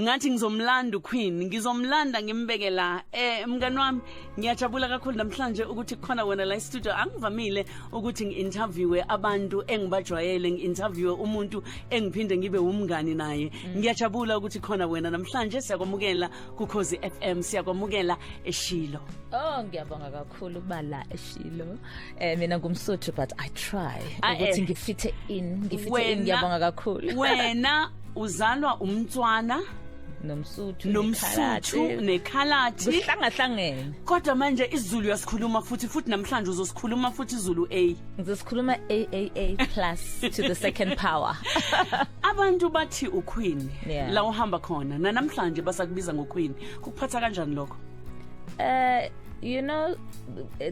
Ngathi ngizomlanda uQueen, ngizomlanda ngimbeke la. Mngani wami, ngiyajabula kakhulu namhlanje ukuthi kukhona wena la e-studio. Angivamile ukuthi ngi-interviewe abantu engibajwayele, ngi-interviewe umuntu engiphinde ngibe umngani naye. Ngiyajabula ukuthi khona wena namhlanje. Siyakwamukela kuKhozi FM, siyakwamukela eShilo. Oh, ngiyabonga kakhulu ukuba la eShilo. Mina ngumSuthu, but I try Ah, ukuthi ngifithe in, ngifithe in. Ngiyabonga kakhulu. Wena uzalwa umtswana nomSuthu. Nomsuthu neKhaladi. Kuhlangahlangene. Kodwa manje isiZulu uyasikhuluma futhi namhlanje uzosikhuluma futhi isiZulu A. Ngizosikhuluma AAA plus to the second power. Abantu bathi uQueen la uhamba khona, namhlanje basakubiza ngoQueen. Kukuphatha kanjani lokho?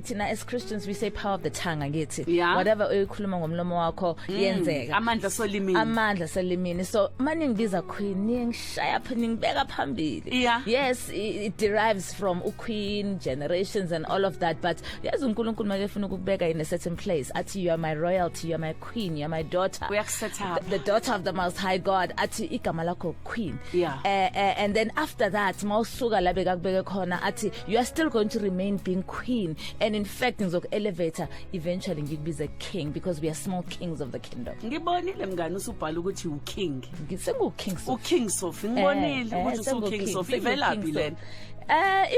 Thina as Christians we say power of the tongue, angithi? Yeah. Whatever uyikhuluma ngomlomo wakho yenzeka. Amandla solimini. Amandla selimini. So manje ngibiza queen, ningishaya pha, ningibeka phambili. Yes, it derives from uqueen generations and all of that, but yazi uNkulunkulu make efuna ukukubeka in a certain place, athi, "You are my royalty, you are my queen, you are my daughter." Uyakuset up. The daughter of the Most High God, athi igama lakho queen. And then after that, mawusuka la bekakubeke khona, athi you are still going to remain being queen, and in fact ngizoku elevate, eventually ngikubize king, because we are small kings of the kingdom. Ngibonile, mngani, usubhala ukuthi uking. Sengu King Sophie. UKing Sophie, ngibonile ukuthi usuKing Sophie. Ivelaphi lena?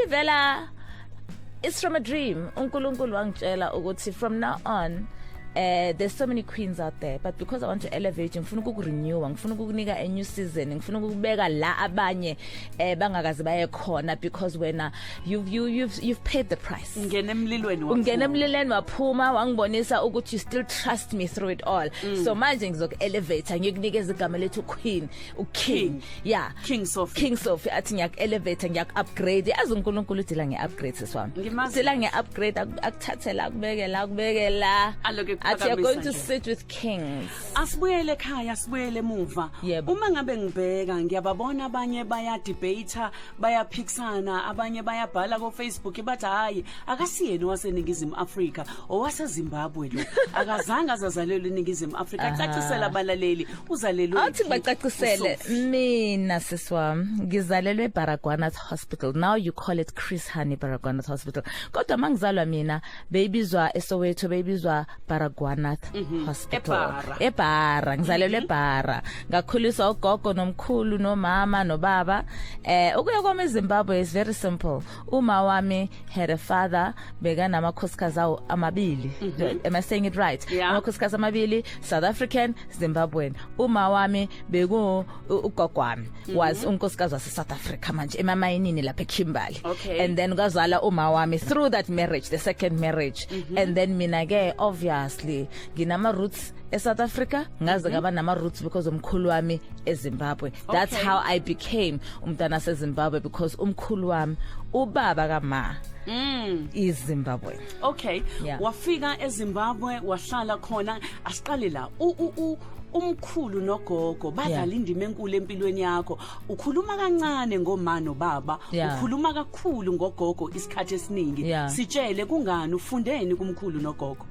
Ivela, it's from a dream. uNkulunkulu wangitshela ukuthi from now on, there's so many queens out there, but because I want to elevate you, ngifuna ukukurenew, ngifuna ukukunika a new season, ngifuna ukukubeka la abanye bangakaze baye khona, because wena you've paid the price. Ungena emlilweni. Ungena emlilweni, waphuma, wangibonisa ukuthi you still trust me through it all. So manje ngizoku-elevate, ngikunikeza igama lethu queen, uking. King. Yeah. King Sophie. King Sophie. Athi ngiyaku-elevate, ngiyaku-upgrade. Yazi uNkulunkulu udila nge-upgrade, siswami. Ngimazi. Udila nge-upgrade, akuthathela, akubekela, akubekela. Aloke Athi you're going to ekuphakamisa nje. sit with kings. Asibuyele ekhaya, asibuyele emuva. Yebo. Uma ngabe ngibheka, ngiyababona abanye baya debate, bayaphikisana, abanye bayabhala ko Facebook bathi hayi, akasiyena waseNingizimu Afrika, owaseZimbabwe lo, akazange azazalelwe eNingizimu Afrika. Cacisela abalaleli, uzalelwe Awuthi kuphi, ngibacacisele. uSophie? Mina, siswami, ngizalelwe eBaragwanath Hospital. Now you call it Chris Hani Baragwanath Hospital, kodwa mangizalwa mina beyibizwa eSoweto, beyibizwa Baragwanath Hospital. eBara. eBara. Ngizalelwe eBara, ngakhuliswa ugogo nomkhulu nomama nobaba. Ukuya kwami eZimbabwe is very simple. Uma wami had a father bekanamakhosikazi awo amabili. Am I saying it right? Yeah. Amakhosikazi amabili, South African, Zimbabwean. Uma wami beku ugogo wami was unkosikazi wase South Africa, manje emamayinini lapha eKimberley. And then kwazala uma wami through that marriage, the second marriage. And then mina ke obviously nginama roots eSouth Africa, ngaze ngaba nama roots because umkhulu wami eZimbabwe. That's how I became umntana seZimbabwe, because umkhulu wami, ubaba kama, is Zimbabwe. Yeah. Wafika eZimbabwe, wahlala khona. Asiqale la. U umkhulu nogogo badlala indima enkulu empilweni yakho. Ukhuluma kancane ngoma nobaba, ukhuluma kakhulu ngogogo isikhathi esiningi. Sitshele kungani, ufundeni kumkhulu nogogo?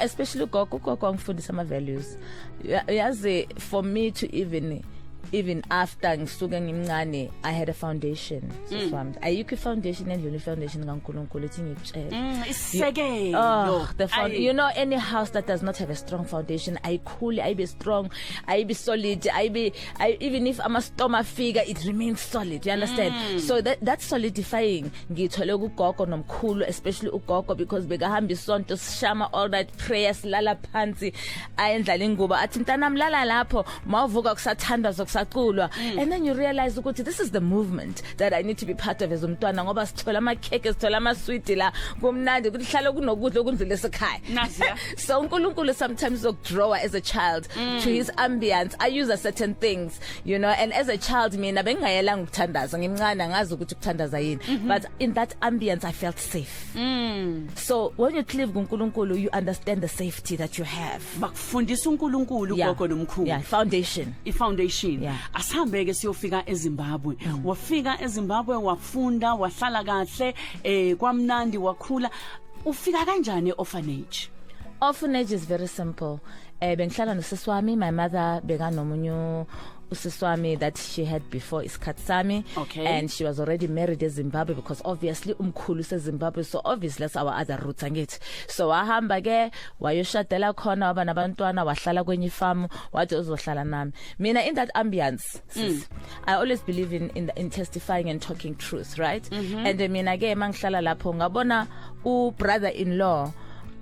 Especially ugogo. Ugogo wangifundisa ama values. Yazi, for me to even after ngisuke ngimncane, I had a foundation. Siswami, ayikho i-foundation endlini i-foundation kaNkulunkulu, ethi ngikutshela. Isisekelo. Oh, the found, Ayi. Any house that does not have a strong foundation ayikhuli, ayibe strong, ayibe solid, ayibe even if ama storm afika, it remains solid. You understand? So that solidifying ngithole kugogo nomkhulu, especially ugogo, because bekahamba isonto, sishama all night prayers, lala phansi, ayendlala ingubo, athi, "Mntanami, lala lapho, mawuvuka kusathandazwa, kusaculwa." And then you realize ukuthi this is the movement that I need to be part of as umntwana, ngoba sithola amakheke, sithola amaswidi la, kumnandi, kuhlala kunokudla okundlula esekhaya. Naziya. So uNkulunkulu sometimes uzokudraw as a child to his ambience. I use a certain things, and as a child mina bengingayelanga ukuthandaza, ngimncane, angazi ukuthi ukuthandaza yini, but in that ambience I felt safe. So when you cleave kuNkulunkulu, you understand the safety that you have. Bakufundisa uNkulunkulu ugogo nomkhulu. Yeah, foundation. I-foundation. Asihambe ke siyofika eZimbabwe. Wafika eZimbabwe, wafunda, wahlala kahle, kwamnandi, wakhula. Ufika kanjani e-orphanage? Orphanage is very simple. Bengihlala nosisi wami. My mother bekanomunye Usisi wami that she had before isikhathi sami. And she was already married eZimbabwe, because obviously umkhulu seZimbabwe, so obviously that's our other roots, angithi. So wahamba ke wayoshadela khona, waba nabantwana, wahlala kwenye ifamu, wathi uzohlala nami. Mina, in that ambience, sis, I always believe in testifying and talking truth, right? And mina ke mangihlala lapho ngabona u brother in law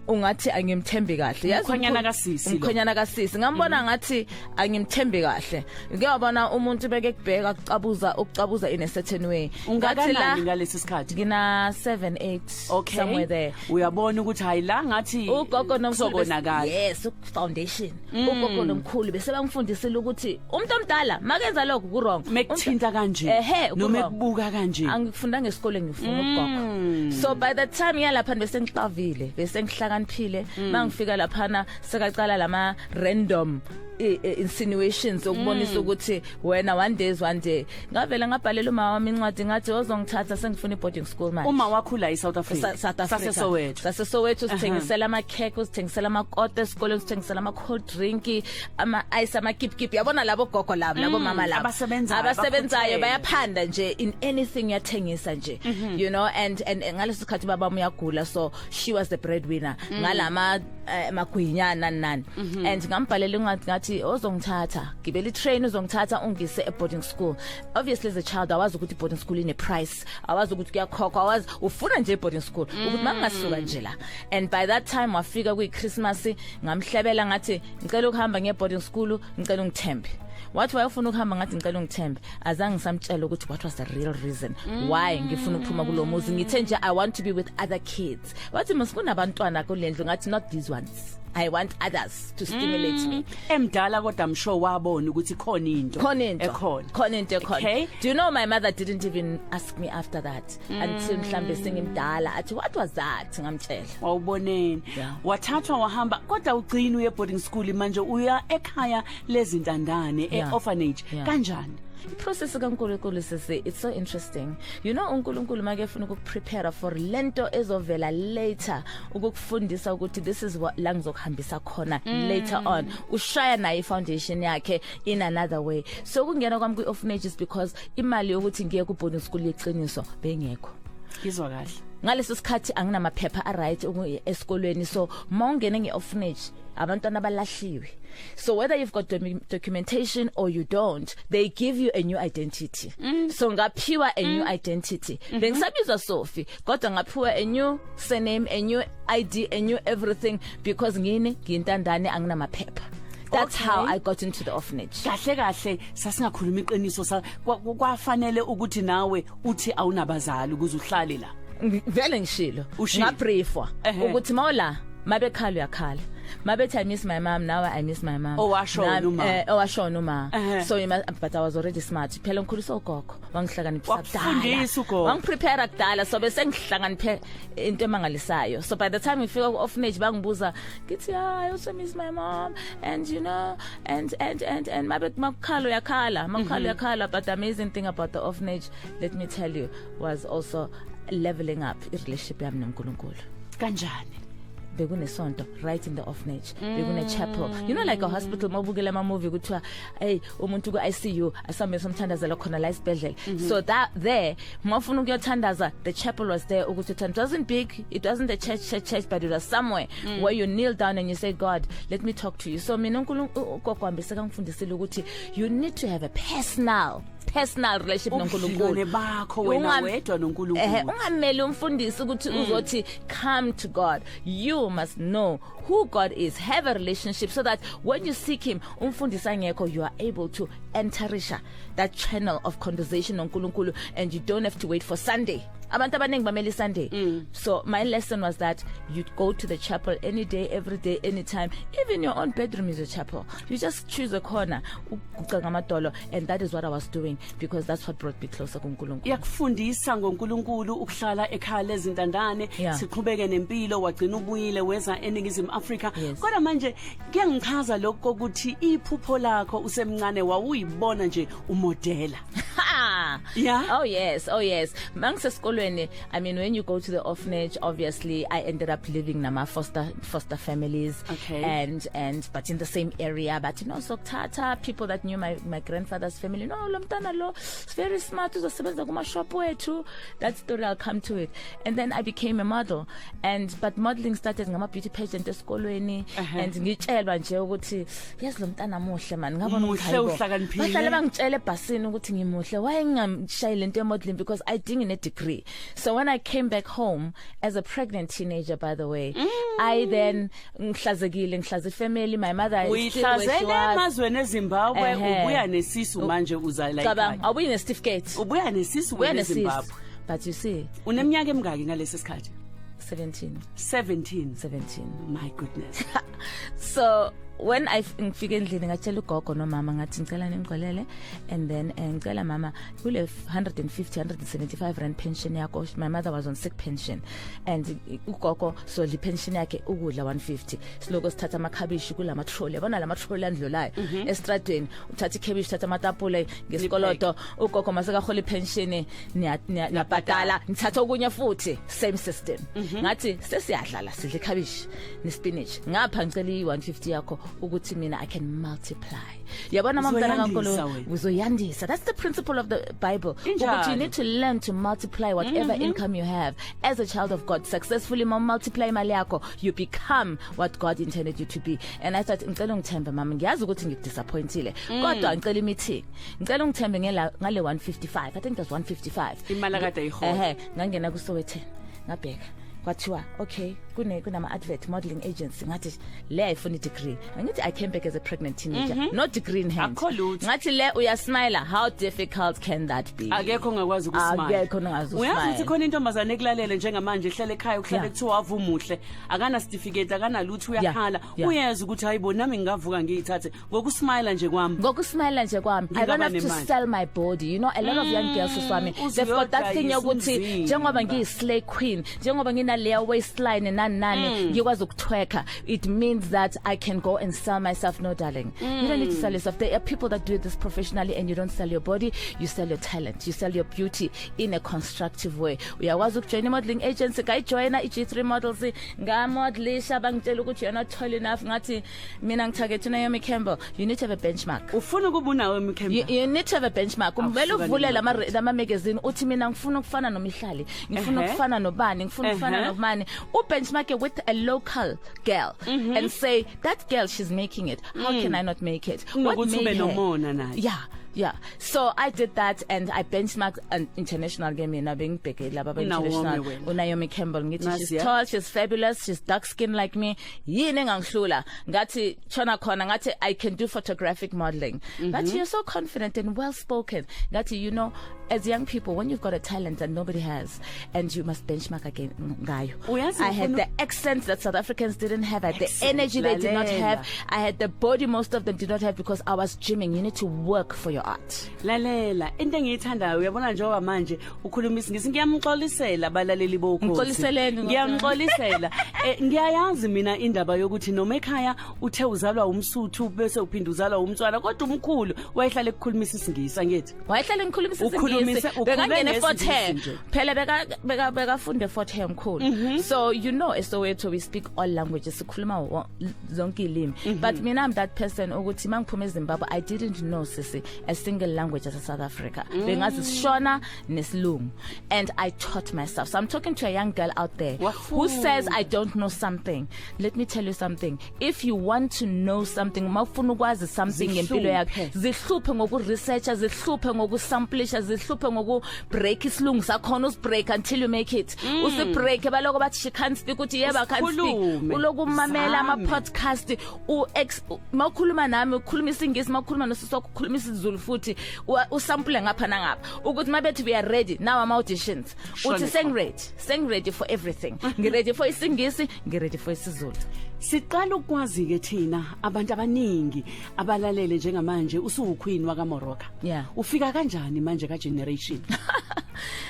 ungathi angimthembi kahle, yazi. Umkhwenyana kasisi lo. Umkhwenyana kasisi, ngambona ngathi angimthembi kahle. Ngike wabona umuntu beke kubheka, kucabuza, ukucabuza in a certain way. Ngathi la Ungakanani ngalesi sikhathi? Ngina 7 8, somewhere there. Uyabona ukuthi hayi, la ngathi Ugogo nomkhulu kuzokonakala. Yes, foundation. Ugogo nomkhulu bese bangifundisile ukuthi umuntu omdala makenza lokho ku wrong. Mekuthinta kanje, noma ekubuka kanje. Angifundanga esikoleni, ngifuna ugogo. So by the time ngiyalapha bese ngixavile, bese ngihlakaniphile. Mangifika laphana sekaqala lama random insinuations okubonisa ukuthi wena, one day is one day. Ngavela ngabhalela umama wami incwadi, ngathi ozongithatha, sengifuna i-boarding school manje. Uma wakhula eSouth Africa? South Africa. Sase-Soweto. Sase-Soweto. Sithengisela ama-cake, usithengisela amakoto esikoleni, sithengisela ama-cold drink, ama-ice, amakipkip, yabona labo gogo labo mama labo. Abasebenzayo, abasebenzayo. Abakhuthele. Bayaphanda nje in anything, uyathengisa nje, and ngaleso sikhathi baba uyagula, so she was the breadwinner ngalama magwinya nani nani. And ngambhalela incwadi, ngathi ozongithatha, gibela i-train, uzongithatha ungise e-boarding school. Obviously as a child awazi ukuthi i-boarding school ine price, awazi ukuthi kuyakhokhwa, awazi, ufuna nje i-boarding school ukuthi mangingasuka nje la. And by that time wafika kuyi-Christmas, ngamhlebela ngathi ngicela ukuhamba nge-boarding school, ngicela ungithembe. Wathi wayefuna ukuhamba, ngathi ngicela ungithembe. Azange ngisamtshela ukuthi what was the real reason why ngifuna ukuphuma kulo muzi. Ngithe nje I want to be with other kids. Wathi masikunabantwana kulendlu, ngathi not these ones, I want others to stimulate me. Emdala kodwa I'm sure wabona ukuthi khona into Khona into. ekhona. Khona into ekhona. Do you know my mother didn't even ask me after that until mhlambe sengimdala, athi what was that, ngamtshela. Wawuboneni? Wathathwa wahamba, kodwa ugcina uye boarding school, manje uya ekhaya lezintandane, e-orphanage. Kanjani? I-process kaNkulunkulu, sisi, it's so interesting. uNkulunkulu make efuna ukukuprepare for lento ezovela later, ukukufundisa ukuthi this is what la ngizokuhambisa khona later on, ushaya naye i-foundation yakhe in another way. So kungena kwami kwi-orphanages because imali yokuthi ngiye ku-boarding school yeqiniso bengekho. Ngizwa kahle. Ngaleso sikhathi anginamaphepha a-right esikolweni, so mawungene nge-orphanage abantwana balahliwe, so whether you've got documentation or you don't, they give you a new identity. So ngaphiwa a new identity. Bengisabizwa Sophie, kodwa ngaphiwa a new surname, a new ID, a new everything, because ngini ngiyintandane, anginamaphepha. That's how I got into the orphanage. Kahle kahle sasingakhuluma iqiniso, kwafanele ukuthi nawe uthi awunabazali ukuze uhlale la. Vele ngishilo. Ushilo. Ngabriefwa ukuthi mawula mabekhala uyakhala, mabethi I miss my mom, now I miss my mom. Owashona uma. Owashona uma. So you must, but I was already smart phela, ngikhulisa ugogo, wangihlakaniphisa. Wakufundisa ugogo. Wangiprepare kudala, so bese ngihlakaniphe into emangalisayo. So by the time ngifika ku-orphanage bangibuza, ngithi, "Ah, I also miss my mom," and you know and and and and mabe makukhala uyakhala, makukhala uyakhala. But the amazing thing about the orphanage, let me tell you, was also leveling up i-relationship yami noNkulunkulu. Kanjani? Bekunesonto right in the orphanage, bekune chapel, like a hospital, mawubukela ama movie kuthiwa hey, umuntu ku ICU, asambe somthandazela khona la esibhedlela. So that there mawufuna ukuyothandaza, the chapel was there ukuthi uthanda. It wasn't big, it wasn't a church church church, but it was somewhere where you kneel down and you say, "God, let me talk to you." So mina uNkulunkulu, ugogo wami sekangifundisile ukuthi you need to have a personal relationship noNkulunkulu. Ubudlelwane bakho wena wedwa noNkulunkulu. Ehe, ungameli umfundisi ukuthi uzothi come to God. You must know who God is, have a relationship, so that when you seek him umfundisi angekho, you are able to enterisha that channel of conversation noNkulunkulu, and you don't have to wait for Sunday. Abantu abaningi bamele Sunday. So my lesson was that you go to the chapel any day, every day, anytime. Even your own bedroom is a chapel. You just choose a corner, uguqa ngamadolo, and that is what I was doing, because that's what brought me closer kuNkulunkulu. Iyakufundisa ngoNkulunkulu ukuhlala ekhaya lezintandane. Siqhubeke nempilo, wagcina ubuyile weza eNingizimu Afrika. Yes. Kodwa manje kuyangichaza lokho ukuthi iphupho lakho usemncane wawuyibona nje umodela. Ha! Yeah? Oh yes, oh yes. Mangisesikolweni, I mean, when you go to the orphanage, obviously I ended up living nama foster families. And but in the same area, but sokuthatha people that knew my grandfather's family. No, lo mntana lo is very smart, uzosebenza kuma shop wethu. That story, I'll come to it. And then I became a model, and but modeling started ngama beauty pageant esikolweni and ngitshelwa nje ukuthi, "Yazi, lo mntana muhle man." Ngabona ukuthi Muhle, hayibo. uhlakaniphile. Bahlale bangitshela ebhasini ukuthi ngimuhle, why ngingamshayi lento ye-modeling, because I didn't a degree. So when I came back home as a pregnant teenager, by the way, I then ngihlazekile, ngihlaze family, my mother is still where she Uyihlazele was. Emazweni eZimbabwe. Ubuya nesisu manje, uzala Cabanga, ekhaya. awubuyi ne-certificate. Ubuya nesisu Ubuya wena nesisu. eZimbabwe. But you see, Uneminyaka emingaki ngalesi sikhathi? 17. 17? 17. My goodness. So when I ngifika endlini, ngatshela ugogo nomama, ngathi, "Ngicela ningixolele, and then ngicela mama kule 150 175 rand pension yakho." My mother was on sick pension, and ugogo so le pension yakhe ukudla 150, siloko sithatha amakhabishi kulama trolley, yabona lama trolley andlulayo estradweni, uthatha ikhabishi, uthatha amatapule ngesikoloto. Ugogo masekahola ipension, niyabhadala, ngithatha okunye futhi, same system. Ngathi, "Sesiyadlala, sidla ikhabishi nespinach ngapha, ngicela i150 yakho ukuthi mina I can multiply." Yabona, mamntana Uzoyandisa kaNkulunkulu, wena. uzoyandisa. That's the principle of the Bible, Injalo. Ukuthi you need to learn to multiply whatever income you have as a child of God successfully. Ma multiply imali yakho, you become what God intended you to be. And I thought, "Ngicela ungithembe mama, ngiyazi ukuthi ngikudisappointile, kodwa ngicela imeeting, ngicela ungithembe ngela ngale 155." I think that's 155. Imali akade ayihola. Ehe, ngangena ku Sowetan, ngabheka, kwathiwa okay, kunama advert, modeling agency. Ngathi, "Le ayifuna degree." Angithi I came back as a pregnant teenager, no degree in hand. Akukho lutho. Ngathi, "Le uyasmile, how difficult can that be?" Akekho ongakwazi ukusmile. Akekho ongakwazi Uyazi ukuthi ukusmile. khona intombazane ekulalele njengamanje, ehlele ekhaya, kuhlale kuthiwa avumuhle, akana certificate, akanalutho, uyakhala. Uyeza ukuthi, "Hayibo, nami ngingavuka ngiyithathe ngokusmile nje kwami." Ngokusmile nje kwami, I don't Ngingaba have to nemali. sell my body. A lot of young girls, siswami, they've got that thing Uzuyodayisa yokuthi umzimba. njengoba ngiyi-slay queen, njengoba nginaleya waistline nani nani, ngikwazi ukutwerka, it means that I can go and sell myself. No, darling, you don't need to sell yourself. There are people that do this professionally, and you don't sell your body, you sell your talent, you sell your beauty in a constructive way. Uyakwazi ukujoyina i-modeling agency. Ngayijoyina i-G3 Models, ngamodelisha, bangitshela ukuthi, "You're not tall enough." Ngathi, "Mina ngitarget uNaomi Campbell." You need to have a benchmark. Ufuna ukuba unawe mkhemba. You need to have a benchmark. Kumele Awuhlukane uvule lama nabantu. lama magazine, uthi, "Mina ngifuna ukufana noMihlali, ngifuna ukufana nobani, ngifuna ukufana nobani." U benchmark it with a local girl and say, "That girl, she's making it. How can I not make it?" What Kunokuthi ube made her? nomona naye. Yeah. So I did that and I benchmarked an international game, mina bengibheke laba ba uNaomi international. Wena. uNaomi Campbell. Ngithi, Nasi, "She's yeah. tall, she's fabulous, she's dark skin like me. Yini engangihlula?" Ngathi chona khona, ngathi, "I can do photographic modeling." But "You're so confident and well spoken." Ngathi, as young people, when you've got a talent that nobody has, and you must benchmark again ngayo. Uyazi I had ngifuna- the accent that South Africans didn't have, I had the Accent, energy they did not lalela. have. I had the body most of them did not have, because I was gymming. You need to work for your art. Lalela, into engiyithandayo, uyabona, njengoba manje ukhuluma isiNgisi, ngiyamxolisela abalaleli bokhozi. Ngixoliseleni, Ngiyamxolisela. Ngiyayazi mina indaba yokuthi noma ekhaya uthe uzalwa umSuthu bese uphinda uzalwa umTswana, kodwa umkhulu wayehlala ekukhulumisa isiNgisi, angithi? Wayehlala ngikhulumisa Ukhulumise- isiNgisi. Ukhulume Bekangene Fort Hare. ngesiNgisi nje. Phela bekafunde Fort Hare mkhulu. So eSoweto we speak all languages, sikhuluma zonke ilimi. But mina I'm that person ukuthi mangiphuma eZimbabwe, I didn't know, sisi, a single language as a South Africa. Bengazi Shona nesilungu, and I taught myself. So I'm talking to a young girl out there who Wafunda. says, "I don't know something." Let me tell you something. If you want to know something, mawufuna ukwazi something ngempilo yakho, Zihluphe. Zihluphe ngokuresearcha, zihluphe ngokusamplisha, zihluphe ngoku-break isilungu sakhona, usibreak until you make it. Usibreak, baloko bathi, "She can't speak," uthi, "Yebo, I can't speak." Usikhulume. Uloku umamela Uzame. ama-podcast, mawukhuluma nami ukhuluma isiNgisi, mawukhuluma nosisi wakho ukhuluma isiZulu futhi, usampule ngapha nangapha, ukuthi mabethi, "We are ready now," ama-auditions, Shone uthi, khona. "Sengiready, sengiready for everything, ngiready for isiNgisi, ngiready for isiZulu." Siqala ukwazi ke thina, abantu abaningi abalalele njengamanje, usuwuqueen wakaMoroka. Yeah. Ufika kanjani manje ka Generation?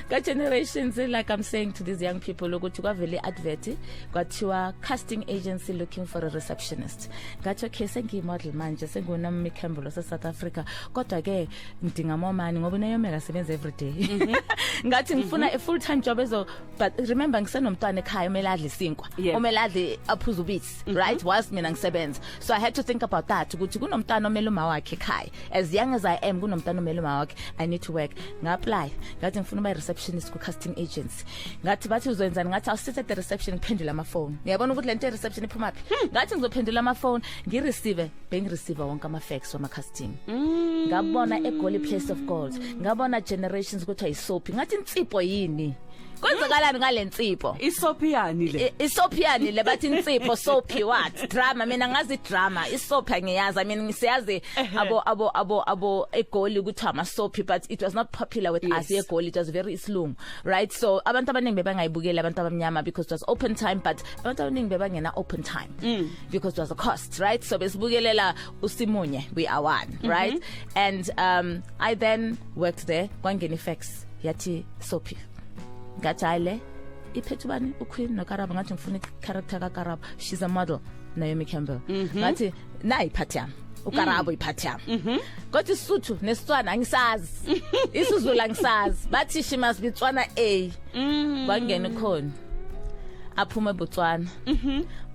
Ka generations, like I'm saying to these young people ukuthi kwavele advert, kwathiwa casting agency looking for a receptionist. Ngathi okay, sengiyi model manje, senguNaomi Campbell wase South Africa, kodwa ke ngidinga more money ngoba uNaomi akasebenza every day. Ngathi ngifuna a full time job ezo, but remember ngisenomntwana ekhaya umele adle isinkwa, umele adle, aphuze ubisi, right? Was mina ngisebenza, so I had to think about that ukuthi kunomntwana omele uma wakhe ekhaya. As young as I am, kunomntwana omele uma wakhe. I need to work. Nga-apply, ngathi ngifuna uba receptionist ku casting agency. Ngathi bathi uzoyenzani? Ngathi I'll sit at the reception, ngiphendule amafoni. Ngiyabona ukuthi lento reception iphuma phi. Ngathi ngizophendula amafoni, ngireceive, bengireceive wonke ama fax wama casting. Ngabona eGoli Place of Gold, ngabona Generations kuthiwa isoapie. Ngathi insipho yini? Kwenzakalani ngale nsipho? Isoapie yani le? Isoapie yani le? Bathi insipho, soapie what? Drama. Mina ngazi drama, isoapie angiyazi. I mean, ngisiyazi abo eGoli kuthiwa ama soapie, but it was not popular with us eGoli. It was very isilungu, right? So abantu abaningi bebangayibukeli, abantu abamnyama, because it was open time, but abantu abaningi bebangena open time because it was a cost, right? So besibukelela uSimunye, we are one, right? And I then worked there. Kwangena ifax yathi soapie. Ngathi hayi, le iphethe ubani? UQueen noKarabo. Ngathi ngifuna i-character kaKarabo. She's a model, Naomi Campbell. Ngathi nayi ipart yami, uKarabo ipart yami, kodwa isuthu nesitswana angisazi, isiZulu angisazi. Bathi she must be Tswana A. Wangena khona aphuma eBotswana,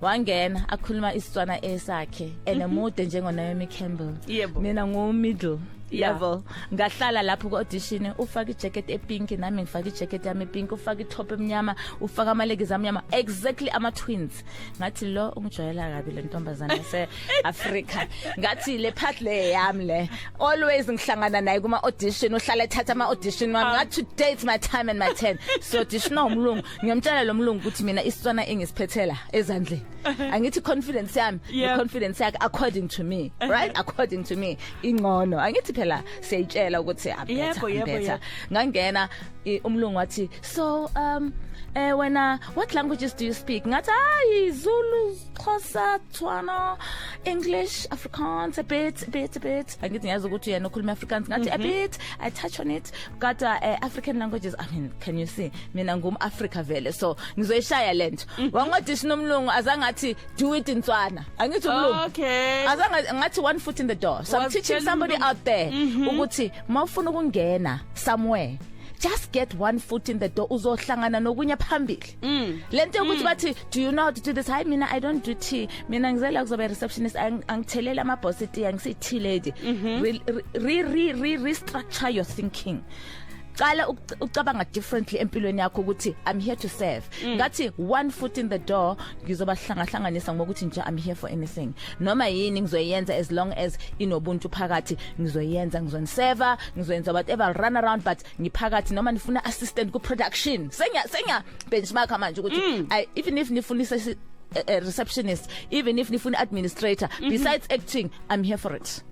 wangena akhuluma isitswana esakhe enemude njengo Naomi Campbell. Mina ngu middle level. Ngahlala lapho ku audition, ufaka ijacket epink, nami ngifaka ijacket yami epink, ufaka itop emnyama, ufaka amalegis amnyama, exactly ama twins. Ngathi lo ungijwayela kabi le ntombazana yase Africa. Ngathi le part le yami le, always ngihlangana naye kuma audition, uhlala ethatha ama audition wami. Ngathi today it's my time and my turn. So audition umlungu, ngiyamtshela lo mlungu ukuthi mina isitswana engisiphethela ezandleni, angithi confidence yami, confidence yakhe, according to me, right, according to me ingcono. Angithi phela siyayitshela ukuthi I'm better, Yebo, I'm yebo, better. Ngangena, umlungu wathi, "So wena, what languages do you speak?" Ngathi hayi, Zulu, Xhosa, Tswana, English, Afrikaans a bit, a bit, a bit. Angithi ngiyazi ukuthi yena ukhuluma Afrikaans. Ngathi a bit, I touch on it. Got African languages. I mean, can you see, mina ngum Africa vele, so ngizoyishaya lento. Wangi-audition umlungu, azangathi do it in Tswana. Angithi umlungu azange. Ngathi one foot in the door. So I'm teaching Wasitshela somebody umlungu. out there ukuthi mawufuna ukungena somewhere, just get one foot in the door, uzohlangana nokunye phambili. Lento yokuthi bathi, "Do you know how to do this?" Hayi, mina I don't do tea. Mina ngizela kuzoba receptionist, angithelele ama boss tea, angisi tea lady. Re re re re restructure your thinking. Qala ucabanga differently empilweni yakho ukuthi I'm here to serve. Ngathi one foot in the door, ngizoba hlangahlanganisa ngokuthi nje I'm here for anything, noma yini ngizoyenza, as long as inobuntu phakathi ngizoyenza, ngizoniserva, ngizoyenza whatever, I'll run around, but ngiphakathi. Noma nifuna assistant ku production, senya benchmark manje ukuthi even if nifuna a receptionist, even if nifuna administrator, besides acting, I'm here for it.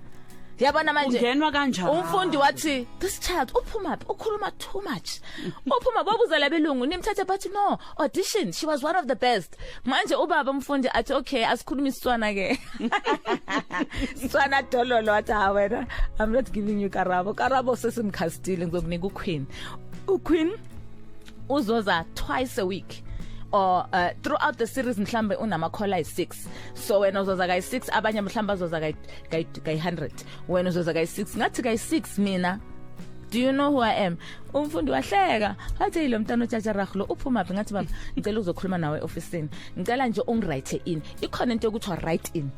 Yabona manje. Ungenwa kanjani? Umfundi wathi, "This child uphuma phi? Ukhuluma too much, uphuma babuza labelungu nimthathe." Bathi no, audition, she was one of the best. Manje ubaba umfundi athi okay, asikhuluma isitswana ke, Sitswana dololo. Wathi ha wena, I'm not giving you Karabo. Karabo sesimcastile, ngizokunika uQueen. UQueen uzoza twice a week or throughout the series mhlambe unama call ayi6, so wena uzoza kayi6, abanye mhlambe bazoza kayi kayi 100, wena uzoza kayi6. Ngathi kayi6 mina, do you know who I am? Umfundi wahleka, wathi lo mntana otshatsharaglo uphuma phi? Ngathi baba, ngicela uzokhuluma nawe eofficeini, ngicela nje ungwrite in. Ikhona into yokuthi write in.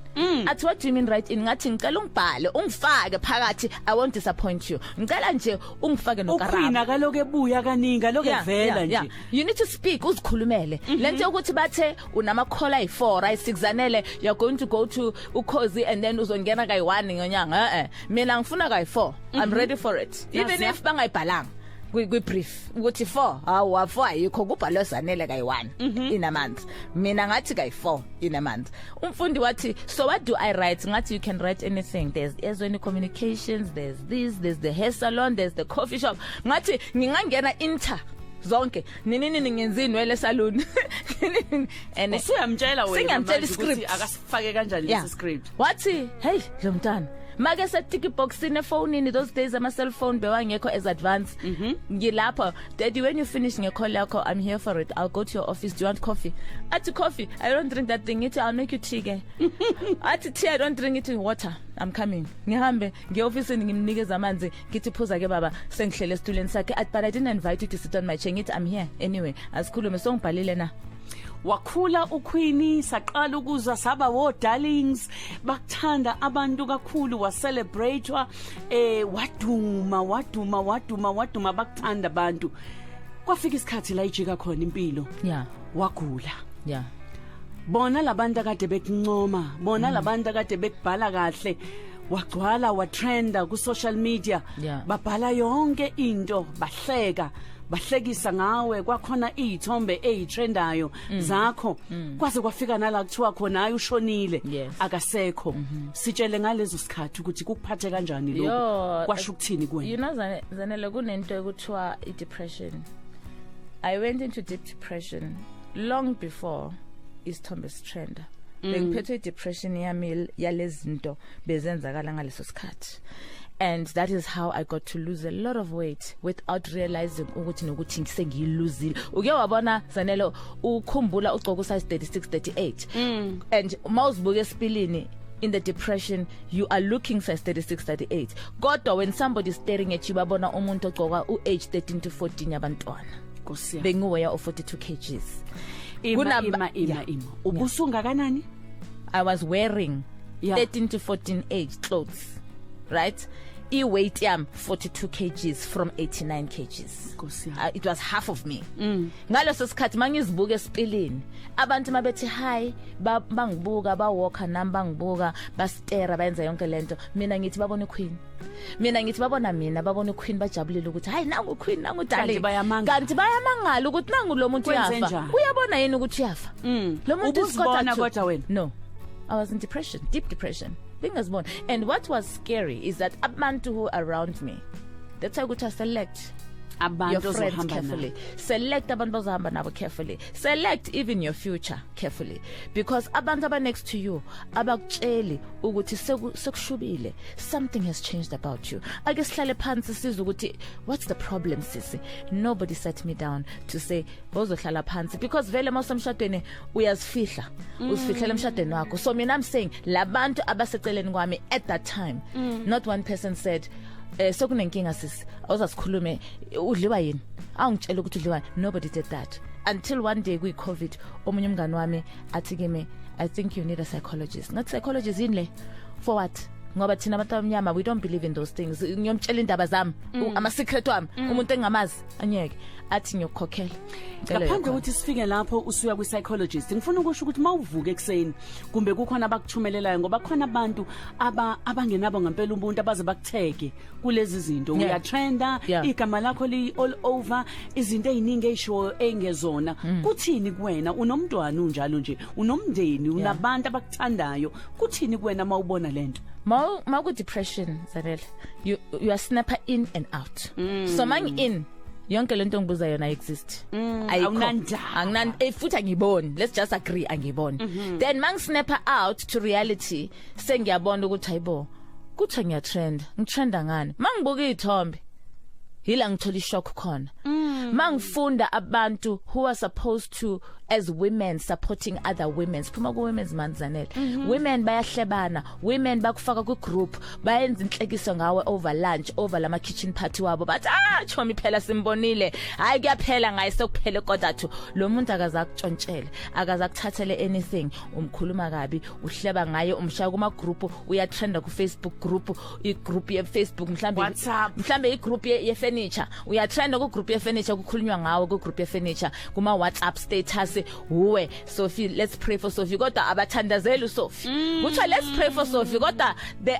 Athi what do you mean write in? Ngathi ngicela ungibhale, ungifake phakathi. I won't disappoint you, ngicela nje ungifake noKarabo. UQueen akaloke ebuya kaningi, aloke evela nje. You need to speak, uzikhulumele. Lento yokuthi bathe unama call ayi4, ayi6 zanele, you're going to go to Ukhozi and then uzongena kayi1 ngonyanga. Mina ngifuna kayi4. I'm ready for it, even if bangayibhalanga kwi brief ukuthi 4. Hawu, 4 ayikho, kubhalwe Zanele kayi1 in a month. Mina ngathi kayi4 in a month. Umfundi wathi so what do I write? Ngathi you can write anything. There's Ezweni Communications, there's this, there's the hair salon, there's the coffee shop. Ngathi ngingangena inter zonke nini nini, ngenza inwele salon and Usuyamtshela wena Sengiyamtshela manje ukuthi iscript. akasifake kanjani lesi script. Wathi hey, lo mntana. Make setiki boxini efonini, those days ama cellphone bewangekho as advance. Ngilapho, "Daddy, when you finish ngecall yakho, I'm here for it. I'll go to your office. Do you want coffee?" Athi, "Coffee, I don't drink that thing." Ngithi, "I'll make you tea ke." Athi, "Tea, I don't drink it in water." I'm coming. Ngihambe ngiye officeini, ngimnikeza amanzi, ngithi, "Phuza ke baba." Sengihlele esitulweni sakhe. Athi, "But I didn't invite you to sit on my chair." Ngithi, "I'm here anyway, asikhulume." Songibhalile na. Wakhula uQueen, saqala ukuzwa saba wo darlings, bakuthanda abantu kakhulu, wa celebratewa, waduma, waduma, waduma, waduma, bakuthanda abantu. Kwafika isikhathi la ijika khona impilo. Wagula. Bona labantu akade bekuncoma, bona labantu akade bekubhala kahle, wagcwala, watrenda ku social media. Babhala yonke into, bahleka, bahlekisa ngawe, kwakhona izithombe ezitrendayo zakho, kwaze kwafika nala kuthiwa khona hayi, ushonile. Akasekho. Sitshele ngalezo sikhathi ukuthi kukuphathe kanjani lokho, Yo, kwasho ukuthini kuwena? You know, Zanele, kunento ekuthiwa i-depression. I went into deep depression long before isithombe sitrenda. Bengiphethwe i-depression yami yalezinto bezenzakala ngaleso sikhathi, and that is how I got to lose a lot of weight without realizing ukuthi nokuthi sengiyiluzile. Uke wabona, Zanele, ukhumbula ugcoka usize 36 38, and mawuzibuka esipilini, in the depression you are looking size 36 38, kodwa when somebody is staring at you, babona umuntu ogcoka u-age 13 to 14 yabantwana. Nkosi yami. Bengiweya o 42 kgs. Ima, ima, ima. Ima, ubusungakanani? I was wearing 13 to 14 age clothes, right? I-weight yam 42 kgs from 89 kgs. Nkosi yami. It was half of me. Ngaleso sikhathi mangizibuka esipilini, abantu mabethi hi, bangibuka, bawalka nami bangibuka, bastera, bayenza yonke lento. Mina ngithi babona iqueen. Mina ngithi babona mina, babona iqueen, bajabulile ukuthi hayi, nangu queen, nangu darling. Bayamangala. Kanti bayamangala ukuthi nangu lo muntu Kwenze uyafa. njani? Uyabona yini ukuthi uyafa? Lo muntu is Ubuzibona quarter to- kodwa wena? No. I was in depression, deep depression. Bengazibona. And what was scary is that abantu who are around me, that's why ukuthi I select abantu your friends ozohamba carefully. nabo. Select abantu bazohamba nabo carefully. Select even your future carefully, because abantu aba next to you abakutsheli ukuthi sekushubile, something has changed about you. Ake sihlale phansi sizwe ukuthi what's the problem, sisi. Nobody sat me down to say bozohlala phansi, because vele mawusemshadweni uyazifihla, uzifihlela emshadweni wakho. So mina I'm saying labantu abaseceleni kwami at that time, not one person said, "Sokunenkinga sisi, awuzasikhulume, udliwa yini, awungitshela ukuthi udliwa." Nobody did that until one day kuyi COVID, omunye umngani wami athi kimi, "I think you need a psychologist." Ngathi, "Psychologist yini le? For what?" Ngoba thina abantu abamnyama, we don't believe in those things. Ngiyomtshela indaba zami, ama secret wami, umuntu engamazi anyeke. Athi, "Ngiyokukhokhela." Ngicela Ngaphandle uyokhona. kokuthi sifike lapho usuya kwi-psychologist, ngifuna ukusho ukuthi mawuvuka ekuseni kumbe kukhona abakuthumelelayo, ngoba khona abantu abangenabo ngempela ubuntu abaze bakutheke kulezi zinto. Uyatrenda, igama lakho li all over, izinto eziningi ezisho engezona. Kuthini kuwena? Unomntwana, unjalo nje, unomndeni, unabantu abakuthandayo. Kuthini kuwena mawubona lento? Ma ku depression, Zanele, you are snapper in and out. So mang in, yonke lento ngibuza yona exist. Ayikho. Awunandaba. Anginan futhi angiboni. Let's just agree, angiboni. Then mang snapper out to reality, sengiyabona ukuthi hayibo, kuthiwa ngiyatrend. Ngitrenda ngani? Mangibuka izithombe, yila ngithola ishock khona. Mangifunda abantu who are supposed to, as women supporting other women, siphuma ku Women's Month, Zanele, women bayahlebana, women bakufaka ku group, bayenza inhlekiso ngawe over lunch, over lama kitchen party wabo, bathi, "Ah, chomi phela simbonile, hayi kuyaphela ngaye, sekuphele." Kodwa thu lo muntu akazakutshontshele, akazakuthathele anything, umkhuluma kabi, uhleba ngaye, umshaya kuma group, uyatrenda ku Facebook group, i group ye Facebook mhlambe, WhatsApp. Mhlambe i group ye furniture, uyatrenda ku group ye furniture, kukhulunywa ngawe ku group ye furniture, kuma WhatsApp status, uwe Sophie, "Let's pray for Sophie," kodwa abathandazeli uSophie. Kuthiwa, "Let's pray for Sophie," kodwa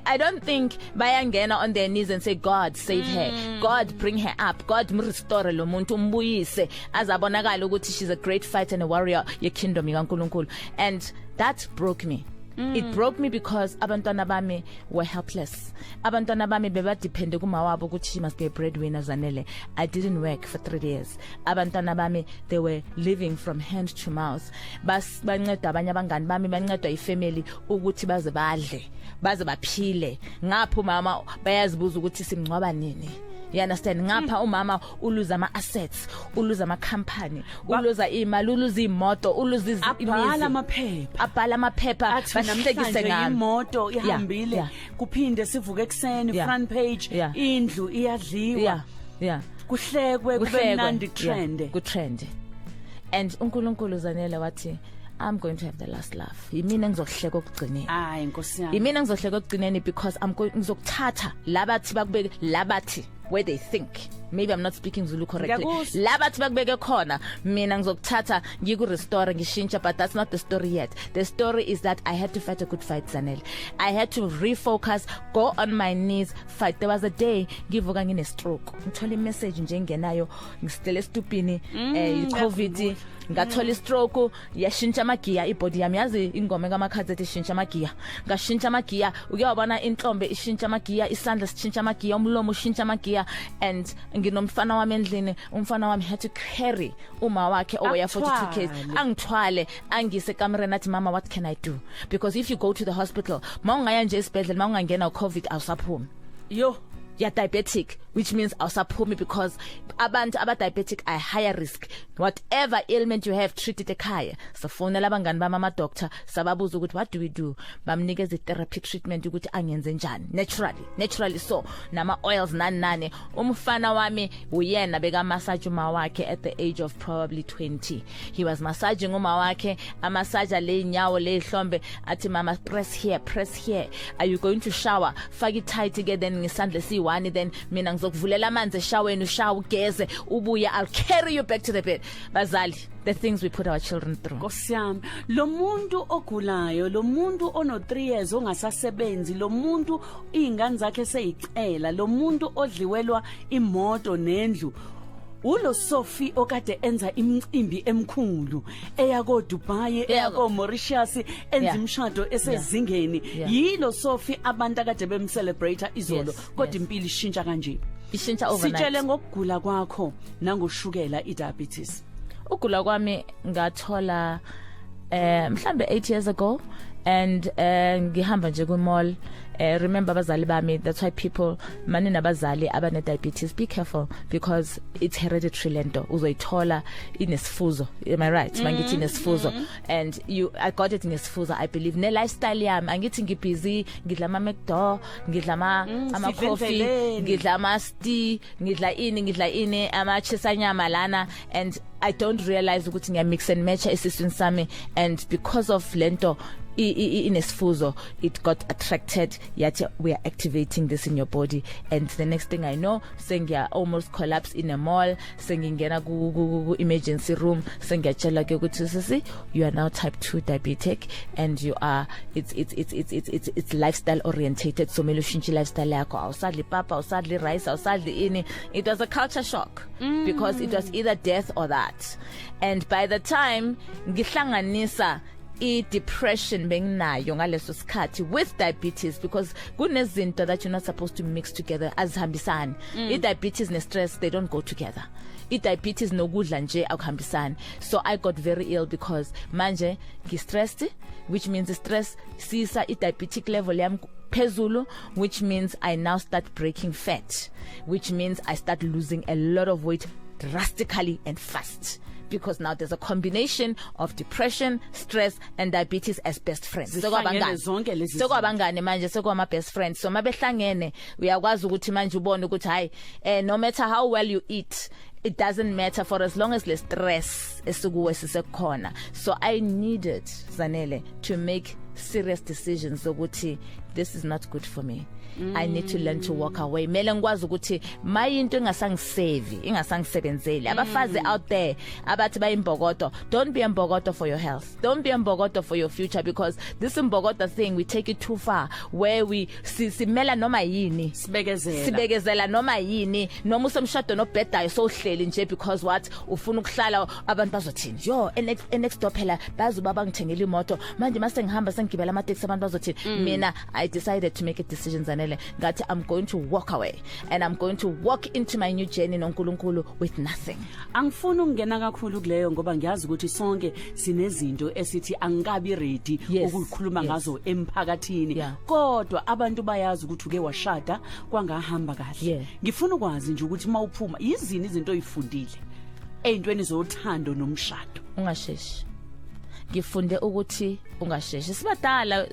I don't think bayangena on their knees and say, "God, save her. God, bring her up. God, mrestore lo muntu, umbuyise azabonakala ukuthi she's a great fighter and a warrior ye kingdom kaNkuluNkulu." And that broke me. It broke me because abantwana bami were helpless. Abantwana bami bebadepende kuma wabo ukuthi she must be a breadwinner, Zanele. I didn't work for 3 years. Abantwana bami, they were living from hand to mouth. Bas banceda abanye abangani bami, bancedwa ifamily ukuthi baze badle, baze baphile. Ngapha mama bayazibuza ukuthi simngcwaba nini. You understand? Ngapha umama uluza ama assets, uluza ama company, uluza imali, uluza imoto, uluza Abhala amaphepha. Abhala amaphepha. Athi bahlekise namhlanje ngami. Imoto ihambile, kuphinde sivuke ekuseni, front page, indlu iyadliwa, kuhlekwe, kube Kuhlekwe. mnandi, trend. Ku trend. And uNkulunkulu, Zanele, wathi, "I'm going to have the last laugh. Yimina ngizohleka okugcineni." Hayi, nkosi yami. Yimina ngizohleka okugcineni because I'm going, ngizokuthatha labathi bakubeke, labathi where they think, maybe I'm not speaking Zulu correctly, Ngiyakuzwa. Labathi bakubeke khona, mina ngizokuthatha ngiku restore, ngishintsha. But that's not the story yet. The story is that I had to fight a good fight, Zanele. I had to refocus, go on my knees, fight. There was a day ngivuka ngine stroke, ngithola imessage nje engenayo, ngisitele estupini, COVID, ngathola istroke, yashintsha amagiya ibody yami. Yazi ingoma kaMakhadzi ethi "Shintsha amagiya"? Ngashintsha amagiya. Ukuyabona inhlombe ishintsha amagiya, isandla sishintsha amagiya, umlomo ushintsha amagiya. And nginomfana wami endlini. Umfana wami had to carry uma wakhe oweya 42 kg. Akuthwale. Angithwale angise ekamereni, athi, "Mama, what can I do?" Because if you go to the hospital, mawungaya nje esibhedlela, mawungangena uCovid, awusaphumi. Yo. You're diabetic, which means awusaphumi, because abantu aba diabetic are higher risk. Whatever ailment you have, treat it ekhaya. Safonela abangani bami ama doctor, sababuza ukuthi, "What do we do?" Bamnikeza therapy treatment ukuthi angenze njani naturally, naturally, so nama oils nani nani. Umfana wami uyena beka massage uma wakhe. At the age of probably 20, he was massaging uma wakhe, amassage le inyawo, le ihlombe, athi, "Mama, press here, press here. Are you going to shower? Faka i-tight ke then ngesandla esiyi-1, then mina ngizokuvulela amanzi eshaweni, ushawa, ugeze, ubuye, I'll carry you back to the bed." Bazali, the things we put our children through. Nkosi yami, lo muntu ogulayo, lo muntu ono 3 years ongasasebenzi, lo muntu izingane zakhe seyicela, lo muntu odliwelwa imoto nendlu, ulo Sophie okade enza imicimbi emkhulu, eya ko Dubai, eya ko Mauritius, enza imishado esezingeni, yilo Sophie abantu akade bemcelebrate izolo, kodwa impilo ishintsha kanje. Ishintsha overnight. Sitshele ngokugula kwakho nangoshukela, idiabetes. Ugula kwami ngathola mhlambe 8 years ago, and ngihamba nje ku mall. Remember abazali bami, that's why people mani nabazali abane diabetes, be careful, because it's hereditary. Lento uzoyithola inesifuzo. Am I right mangithi inesifuzo? And you, I got it ngesifuzo, I believe, ne lifestyle yami. Angithi ngibusy, ngidla ama McDo, ngidla ama Sidla coffee, endleleni. Ngidla ama tea, ngidla ini, ngidla ini, ama chisanyama lana, and I don't realize ukuthi ngiya mix and match esiswini sami. And because of lento inesifuzo, it got attracted, yathi we are activating this in your body. And the next thing I know, sengiya almost collapse in a mall, sengingena ku emergency room, sengiyatshela ke ukuthi, "Sisi, you are now type 2 diabetic and you are it's lifestyle orientated, so mele ushintshe lifestyle yakho. Awusadli papa, awusadli rice, awusadli ini." It was a culture shock because it was either death or that. And by the time ngihlanganisa i-depression benginayo ngaleso sikhathi with diabetes, because kunezinto that you're not supposed to mix together, azihambisani. I-diabetes ne-stress, they don't go together. I-diabetes nokudla nje akuhambisani. So I got very ill because manje ngi-stressed, which means stress sisa i-diabetic level yami phezulu, which means I now start breaking fat, which means I start losing a lot of weight drastically and fast, because now there's a combination of depression, stress and diabetes as best friends. Zihlangene zonke lezi. Sekwabangane manje, sekwama best friends. So mabehlangene, uyakwazi ukuthi manje ubone ukuthi hayi, no matter how well you eat, it doesn't matter for as long as le stress esikuwe sisekhona. So I needed, Zanele, to make serious decisions ukuthi this is not good for me. I need to learn to walk away. Mele ngikwazi ukuthi mayinto engasangisevi, ingasangisebenzeli. Abafazi out there abathi bayimbokodo, don't be imbokodo for your health, don't be imbokodo for your future, because this imbokodo thing, we take it too far, where we simela noma yini, sibekezela, sibekezela noma yini, noma usemshado nobhedayo sowuhleli nje because what, ufuna ukuhlala, abantu bazothini, yo, next door phela bazoba bangithengela imoto, manje mase ngihamba sengigibela ama taxi, abantu bazothini. Mina I decided to make a decision, Zanele, ngathi I'm going to walk away and I'm going to walk into my new journey noNkulunkulu with nothing. Angifuni ukungena kakhulu kuleyo, ngoba ngiyazi ukuthi sonke sinezinto esithi angikabi ready ukukhuluma ngazo emphakathini, kodwa abantu bayazi ukuthi uke washada kwangahamba kahle. Ngifuna ukwazi nje ukuthi mawuphuma yizini izinto oyifundile eyintweni zothando nomshado? Ungasheshi. Ngifunde ukuthi ungasheshi, sibadala,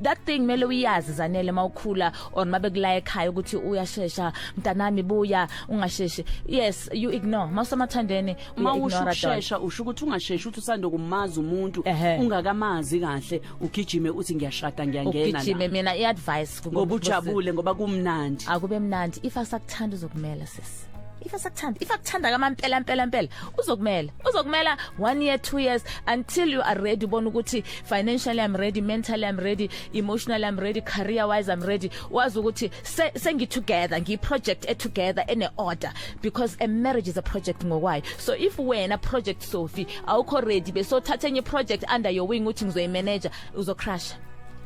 that thing mele uyazi, Zanele, mawukhula or mabekulaya ekhaya ukuthi uyashesha mntanami, buya, ungasheshi. Yes, you ignore mawusemathandeni. Mawusho ukushesha, usho ukuthi ungasheshi uthi usanda kumazi umuntu, ungakamazi kahle, ugijime uthi ngiyashada, ngiyangena. Ugijime. Mina i-advice, ngoba ujabule, ngoba kumnandi. Akube mnandi. If asakuthanda uzokumela, sis. If asakuthanda, if akuthanda kamampela mpela mpela, uzokumela, uzokumela 1 year, 2 years, until you are ready, ubona ukuthi financially I'm ready, mentally I'm ready, emotionally I'm ready, career wise I'm ready, wazi ukuthi sengi together, ngi project e together ene order, because a marriage is a project ngokwayo. So if wena project Sophie awukho ready, bese uthatha enye project under your wing uthi ngizoyimanage, uzocrash.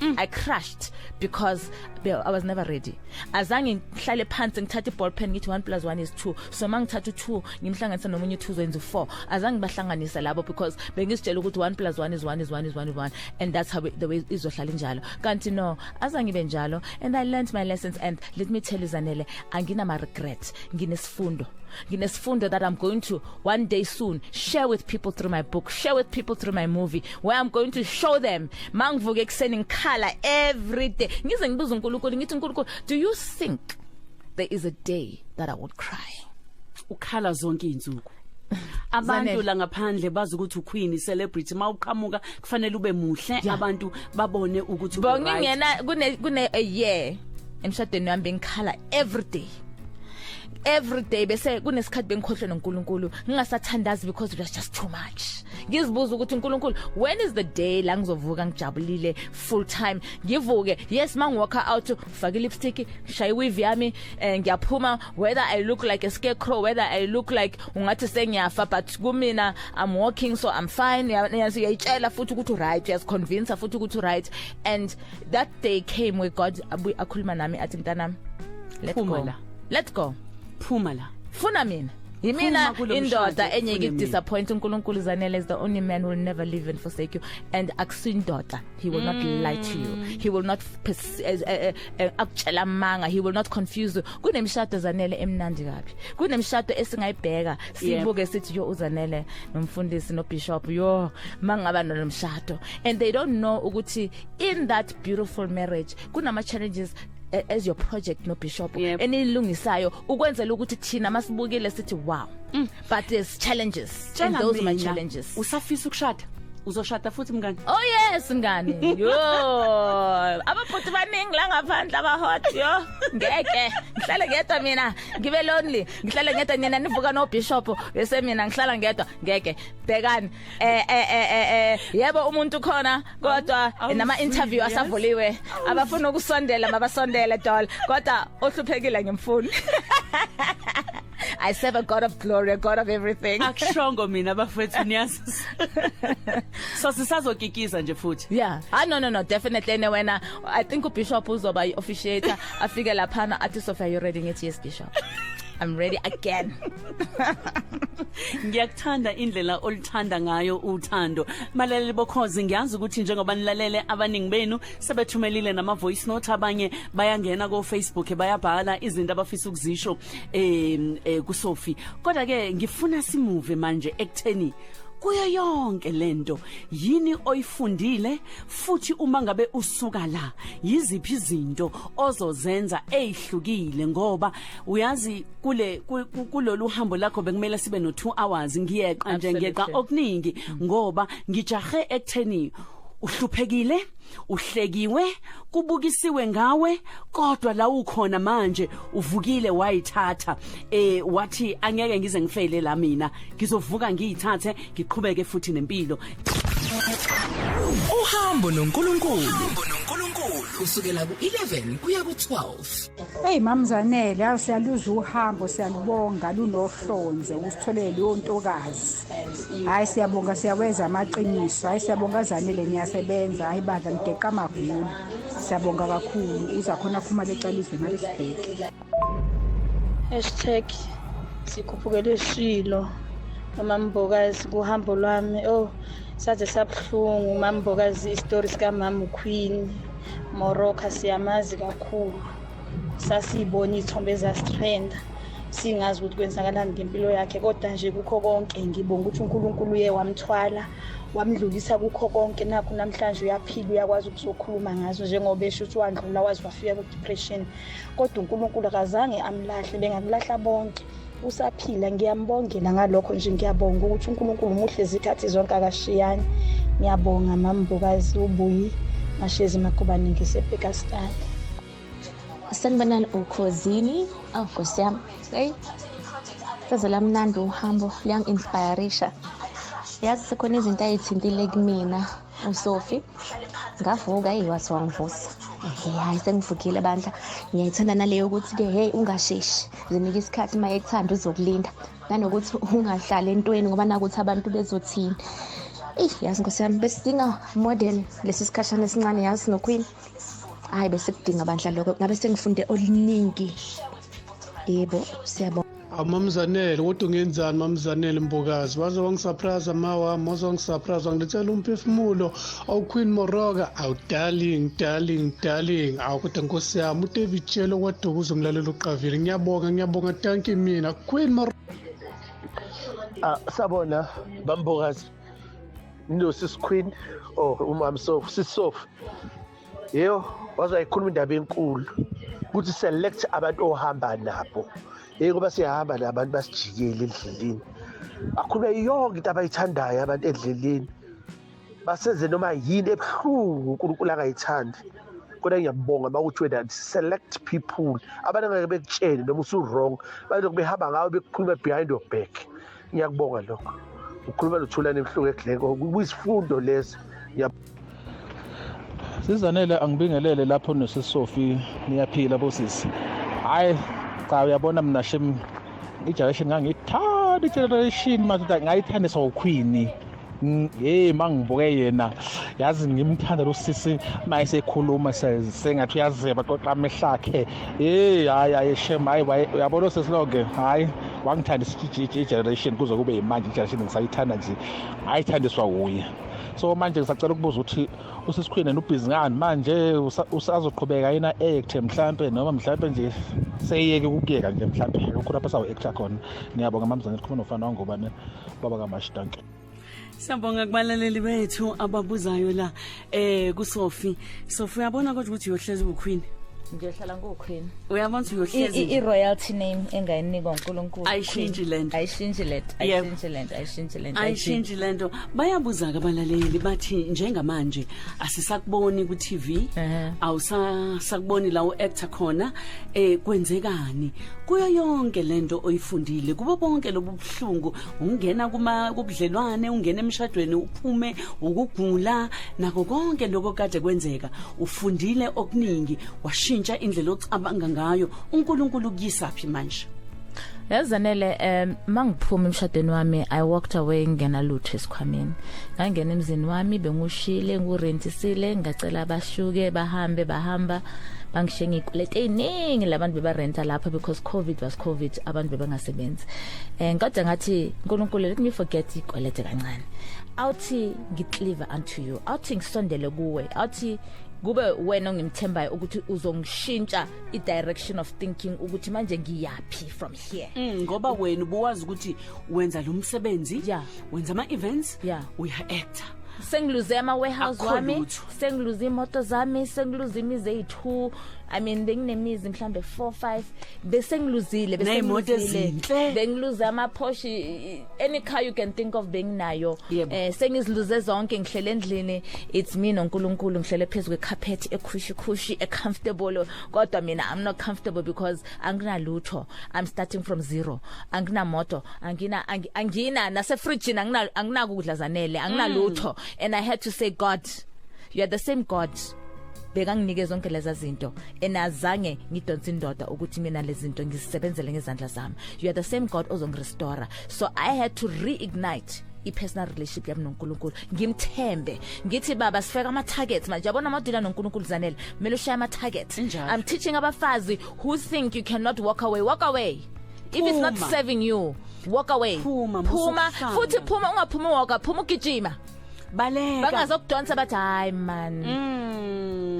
I crashed because I was never ready. Azange ngihlale phansi ngithathe iball pen ngithi 1 + 1 is 2. So mangithatha u2 ngimhlanganisa nomunye u2 uzoyenza u4. Azange bahlanganisa labo because bengizitshela ukuthi 1 + 1 is 1 is 1 is 1 is 1 and that's how the way izohlala injalo. Kanti no, azange ibe njalo, and I learned my lessons, and let me tell you, Zanele, angina ma regret, nginesifundo. Nginesifundo that I'm going to one day soon share with people through my book, share with people through my movie, where I'm going to show them mangivuke ekuseni ngikhala every day. Ngize ngibuza uNkulunkulu, ngithi uNkulunkulu, do you think there is a day that I won't cry? Ukhala zonke izinsuku. Abantu la ngaphandle bazi ukuthi uQueen celebrity, mawuqhamuka kufanele ube muhle, abantu babone ukuthi u right. Ngingena kune a year emshadweni wami bengikhala every day. Every day, bese kunesikhathi bengikhohlwe noNkulunkulu, ngingasathandazi because it was just too much. Ngizibuza ukuthi uNkulunkulu, when is the day la ngizovuka ngijabulile full time, ngivuke, yes, mangiwalk out, fake lipstick, shaye weave yami, ngiyaphuma, whether I look like a scarecrow, whether I look like ungathi sengiyafa, but kumina I'm walking, so I'm fine. Uyayitshela futhi ukuthi right, uyaziconvince futhi ukuthi right. And that day came where God akhuluma nami athi mntanami, let's go, let's go, phuma la, funa mina, yimina indoda enyeke disappoint uNkulunkulu. Zanele is the only man who will never leave and forsake you, and akusindoda, he will not lie to you, he will not akutshela manga, he will not confuse you. Kunemishado, Zanele, emnandi kabi, kunemishado esingayibheka sibuke sithi yo, uZanele nomfundisi no bishop, yo, mangaba nomshado, and they don't know ukuthi in that beautiful marriage kunama challenges as your project no bishop enilungisayo ukwenzela ukuthi thina masibukile sithi wow, but there's challenges, and those are my challenges. Usafisa ukushada? Uzoshada futhi mngani? Oh yes mngani. Yo, ababhuti baningi la ngaphandle aba hot, yo. Ngeke ngihlale ngedwa mina, ngibe lonely, ngihlale ngedwa, nina nivuka no bishop bese mina ngihlala ngedwa, ngeke. Bhekani, yebo umuntu khona, kodwa nama interview asavuliwe, abafuna ukusondela mabasondele doll, kodwa ohluphekile ngimfuni. I serve a God of glory, a God of everything. Akushongo mina bafethu, niyazi. So sisazokikiza nje futhi. Yeah. Ah no no no, definitely ne wena. I think uBishop uzoba i-officiator, afike laphana athi Sophia, you ready? Ngithi yes Bishop. I'm ready again. Ngiyakuthanda indlela oluthanda ngayo uthando. Malaleli bokhozi, ngiyazi ukuthi njengoba nilalele abaningi benu sebethumelile nama voice note, abanye bayangena ko Facebook bayabhala izinto abafisa ukuzisho ku Sophie. Kodwa ke ngifuna simuve manje ekutheni kuyo yonke lento yini oyifundile, futhi uma ngabe usuka la yiziphi izinto ozozenza ezihlukile, ngoba uyazi kule kulolu hambo lakho bekumele sibe no 2 hours, ngiyeqa nje, ngiyeqa okuningi ngoba ngijahe ekutheni Uhluphekile, uhlekiwe, kubukisiwe ngawe, kodwa la ukhona manje uvukile wayithatha. Wathi angeke ngize ngifele la mina, ngizovuka ngiyithathe ngiqhubeke futhi nempilo. Uhambo noNkulunkulu kusukela ku-11 kuya ku-12. Hey mamzanele, awu siyaluzwa uhambo, siyalubonga lunohlonze usitholele leyo ntokazi. Hayi siyabonga, siyawenza amaqiniso. Hayi siyabonga Zanele, niyasebenza. Hayi bandla nigeqa amagula. Siyabonga kakhulu. Uza khona khuma lecalizwe Maritzburg. Hashtag sikhuphukele shilo noMambokazi kuhambo lwami. Oh, saze sabuhlungu Mambokazi, isitori sikamama uQueen Moroka siyamazi kakhulu. Sasibona iy'thombe ezasitrenda, singazi ukuthi kwenzakalani ngempilo yakhe, kodwa nje kukho konke ngibonga ukuthi uNkulunkulu uye wamthwala wamdlulisa kukho konke. Nakho namhlanje uyaphila, uyakwazi ukuzokhuluma ngazo njengoba esho ukuthi wandlula waze wafika ku-depression, kodwa uNkulunkulu akazange amlahle, bengakulahla bonke, usaphila. Ngiyambongela ngalokho nje, ngiyabonga ukuthi uNkulunkulu muhle izikhathi zonke, akashiyani. Ngiyabonga Mambokazi. Ubuyi Mashezi Magubane, ngisePekastani. Sanibonani ukhozini. Awu Nkosi yami, hey, saze lamnandi uhambo, liyangi-inspirisha. Yazi sekhona izinto ayithintile kumina uSophie. Ngavuka, eyi, wathi wangivusa. Ehe, hayi sengivukile bandla. Ngiyayithanda naleyo ukuthi-ke, hey, ungasheshi, zinike isikhathi, uma ekuthanda uzokulinda, nanokuthi ungahlali entweni ngoba nakuthi abantu bezothini. Eyi yazi Nkosi yami, besidinga more than lesi sikhashana esincane, yazi noQueen. Hayi besikudinga bandla lokho, ngabe sengifunde oluningi. Yebo, siyabonga. Mamzanele, kodwa ungenzani Mamzanele Mbokazi? Waze wangisurprise mawami, waze wangisurprise, wangilethela umphefumulo. Awu Queen Moroka, awu darling, darling, darling. Awu kodwa Nkosi yami, uDavid Tshelo kwaDukuza, umlaleli uqavile. Ngiyabonga, ngiyabonga, thank you mina Queen Moroka. Ah, sabona Bambokazi, no sis Queen or umam Sof, sis Sof. Yebo, waze wayikhuluma indaba enkulu ukuthi select abantu ohamba nabo. Hey, ngoba siyahamba nabantu basijikele endleleni, akhulume yonke into abayithandayo abantu endleleni, basenze noma yini ebuhlungu uNkulunkulu angayithandi. Kodwa ngiyabonga uma kuthi wena select people, abantu angeke bekutshele noma usu-wrong, balokhu behamba ngawe bekukhuluma behind your back. Ngiyakubonga lokho. Ukhuluma noThulane Mhluke eGlencoe, kuyisifundo lesi. Sizanele, angibingelele lapho noSisofi, niyaphila bosisi? Hayi cha, uyabona mina shem, igeneration ngangiyithanda, igeneration madoda ngayithandiswa uQueen. Hey, mangibuke yena, yazi ngimthanda lo sisi, mayesekhuluma sengathi uyazeba, xoxa amehlo akhe. Hey, hayi hayi shem, hayi uyabona sesiloke, hayi wangithandisa i-generation kuze kube yimanje. I-generation ngisayithanda nje, ngayithandiswa wuye. So manje ngisacela ukubuza ukuthi usisiQueen yena ubhizi ngani manje? Usazoqhubeka yena act mhlampe, noma mhlampe nje seyiyeke ukuyeka nje, mhlampe lokhu lapho sawu-acta khona? Ngiyabonga mamzane, khuluma nofana wangobane, baba kaMashi, danke. Siyabonga kubalaleli bethu ababuzayo la kuSophie. Sophie, uyabona kodwa ukuthi uyohlezi ubuqueen? Ngiyohlala nguQueen. Uyabona ukuthi uyohlezi nje. I-royalty name engayinikwa uNkulunkulu. Ayishintshi lento. Ayishintshi lento. Ayishintshi lento, ayishintshi lento. Ayishintshi lento. Bayabuza ke abalaleli, bathi njengamanje asisakuboni ku TV, awusasakuboni la uactor khona, kwenzekani kuyo yonke lento oyifundile, kubo bonke lobu buhlungu, ungena kuma kubudlelwane, ungena emshadweni, uphume, ukugula, nako konke lokho kade kwenzeka, ufundile okuningi, washintsha indlela ocabanga ngayo, uNkulunkulu kuyisaphi manje? Yazanele, mangiphuma emshadweni wami, I walked away ngena lutho esikhwameni. Ngangena emzini wami bengushile, ngurentisile, ngacela abashuke bahambe, bahamba, bangishiye ngikweleta eziningi labantu bebarenta lapha because COVID was COVID, abantu bebengasebenzi. Kodwa ngathi, uNkulunkulu, let me forget ikwelete kancane. Awuthi ngicleave unto you. Awuthi ngisondele kuwe. Awuthi kube wena ongimthembayo ukuthi uzongishintsha i-direction of thinking, ukuthi manje ngiyaphi from here. Ngoba wena ubuwazi ukuthi wenza lo msebenzi, wenza ama events, uya actor. Sengiluze ama warehouse Akukho wami, lutho. Sengiluze imoto zami, sengiluze imizi eyi2. I mean, benginemizi mhlambe 4 5, bese ngiluzile, bese Ney'moto ngiluzile. Ezinhle. Bengiluze ama Porsche, any car you can think of benginayo. Sengiziluze zonke, ngihlele endlini, it's me noNkulunkulu, ngihlele phezulu kwecarpet ekhushi khushi, ecomfortable, kodwa mina I'm not comfortable because anginalutho. I'm starting from zero. Anginamoto, angina nasefridgini, anginakudla, Zanele, anginalutho. And I had to say, "God, you are the same God bekanginike zonke lezi zinto, enazange ngidonsa indoda ukuthi mina lezi zinto ngizisebenzele ngezandla zami. You are the same God ozongirestore." So I had to reignite i-personal relationship yami noNkulunkulu, ngimthembe, ngithi, "Baba, sifeka ama targets manje." Yabona, amadila noNkulunkulu, Zanele, kumele ushaye ama targets. Injalo. I'm teaching abafazi who think you cannot walk away: walk away. If it's not Phuma. Serving you, walk away. Phuma, Phuma. musukuhlala. Futhi phuma, ungaphumi walka, phuma ugijima. Baleka. Bangazokudonsa bathi, "Hayi man,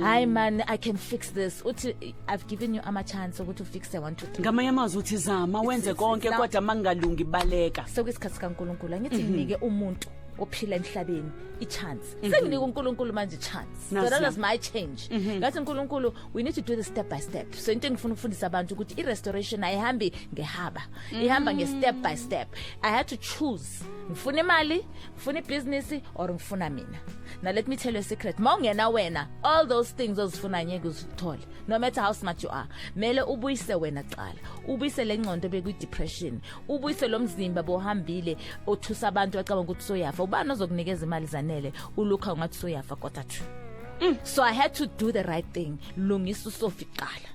hayi man, I can fix this." Uthi, "I've given you ama chance ukuthi ufixe, 1 2 3." Ngamanye amazwi uthi zama wenze konke, It's now- kodwa mangalungi baleka. Sekuyisikhathi sikaNkulunkulu. Angithi nginike umuntu ophila emhlabeni i-chance, senginika uNkulunkulu manje i-chance. So Nasi that ya. was my change. Ngathi, "Unkulunkulu, we need to do this step by step." So into engifuna ukufundisa abantu ukuthi i-restoration ayihambi ngehaba, ihamba nge-step by step. I had to choose: ngifuna imali, ngifuna ibhizinisi, or ngifuna mina? Now let me tell you a secret: ma ungena wena, all those things ozifuna ngeke uzithole, no matter how smart you are. Mele ubuyise wena kuqala, ubuyise le ngqondo bekuyi-depression, ubuyise lo mzimba bohambile othusa abantu bacabanga ukuthi soyafa. Ubani ozokunikeza imali, Zanele, ulukha ungathi soyafa 2:45? So I had to do the right thing: lungisa uSophie kuqala,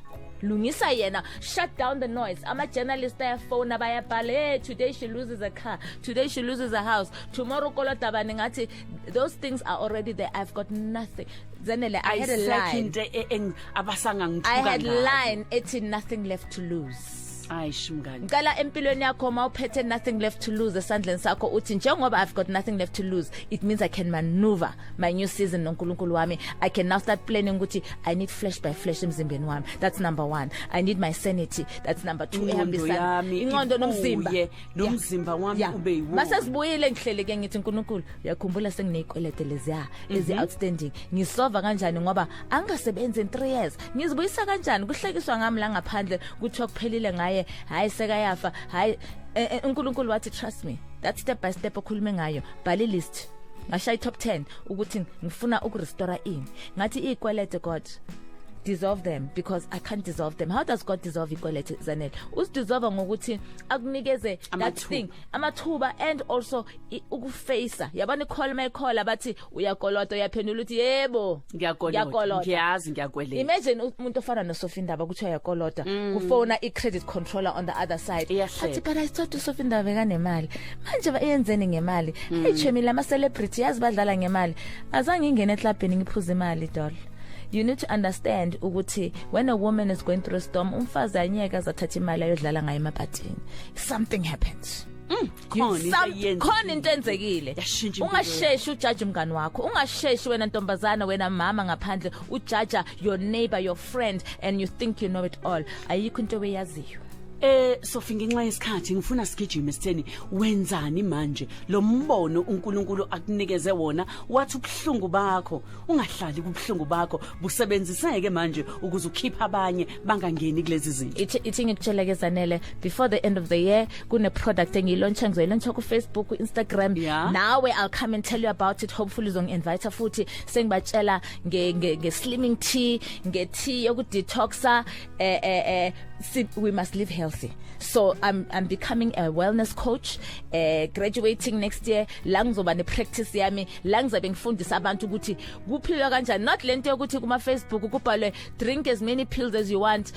lungisa yena, shut down the noise. Ama-journalist ayafona, bayabhala, "Hey, today she loses a car, today she loses a house, tomorrow kolota bani." Ngathi, "Those things are already there. I've got nothing, Zanele." I had a Ayisekho line. Into abasangangithuka I had ngayo. Line ethi, "Nothing left to lose." Ayi shimngani. Ngicela empilweni yakho, mawuphethe nothing left to lose esandleni sakho, uthi, "Njengoba I've got nothing left to lose, it means I can maneuver my new season noNkulunkulu wami. I can now start planning ukuthi I need flesh by flesh emzimbeni wami." That's number 1. I need my sanity. That's number 2. Ingqondo Ehambisana yami ingqondo nomzimba. ibuye, nomzimba wami ube yiwona. Mase sibuyile, ngihlele ke, ngithi, "Unkulunkulu, uyakhumbula senginezikwelete leziya ezi outstanding, ngisova kanjani ngoba angasebenzi in 3 years? Ngizibuyisa kanjani? Kuhlekiswa ngami la ngaphandle, kuthiwa kuphelile ngaye, hayi sekayafa, hayi." UNkulunkulu wathi, "Trust me, that step by step okhulume ngayo, bhala list." Ngashaya top 10 ukuthi ngifuna ukurestore ini. Ngathi, "Izikwelete, God, dissolve them, because I can't dissolve them." How does God dissolve ikwelete, Zanele? Usidissolve ngokuthi akunikeze that Amathuba. thing, amathuba, and also ukuface. Yabona, icall mayicall, bathi uyakolota, uyaphendula uthi, "Yebo." Ngiyakolota, ngiyazi ngiyakweleta. Imagine umuntu ofana noSophie Ndaba, kuthiwa uyakolota, kufona i-credit controller on the other side. Iyahleka. Athi, "But I thought uSophie Ndaba bekanemali, manje bayenzeni ngemali? Hey chemi, lama celebrity yazi badlala ngemali. Azange ngingene eklabhini ngiphuze imali doll." You need to understand ukuthi when a woman is going through a storm, umfazi anyeke azathatha imali ayodlala ngayo emabhathini. Something happens. Khona into eyenzekile. Khona into enzekile. Yashintsha impilo. Ungasheshi ujaji umngani wakho, ungasheshi wena ntombazana, wena mama ngaphandle, ujaja your neighbor, your friend, and you think you know it all. Ayikho into oyaziyo. Sophie, ngenxa yesikhathi ngifuna sigijime sitheni, wenzani manje lo mbono uNkulunkulu akunikeze wona, wathi ubuhlungu bakho, ungahlali kubuhlungu bakho, busebenziseke manje ukuze ukhiphe abanye bangangeni kulezi zinto? Ithi ngikutshele ke, Zanele, before the end of the year kune product engiyilauncha, ngizoyilauncha ku Facebook, ku Instagram. Nawe I'll come and tell you about it. Hopefully uzongi-invite futhi, sengibatshela nge slimming tea, nge tea yoku detoxa. We must live healthy. So I'm becoming a wellness coach, graduating next year. La ngizoba ne practice yami, la ngizabe ngifundisa abantu ukuthi kuphilwa kanjani, not lento yokuthi kuma Facebook kubhalwe, "Drink as many pills as you want,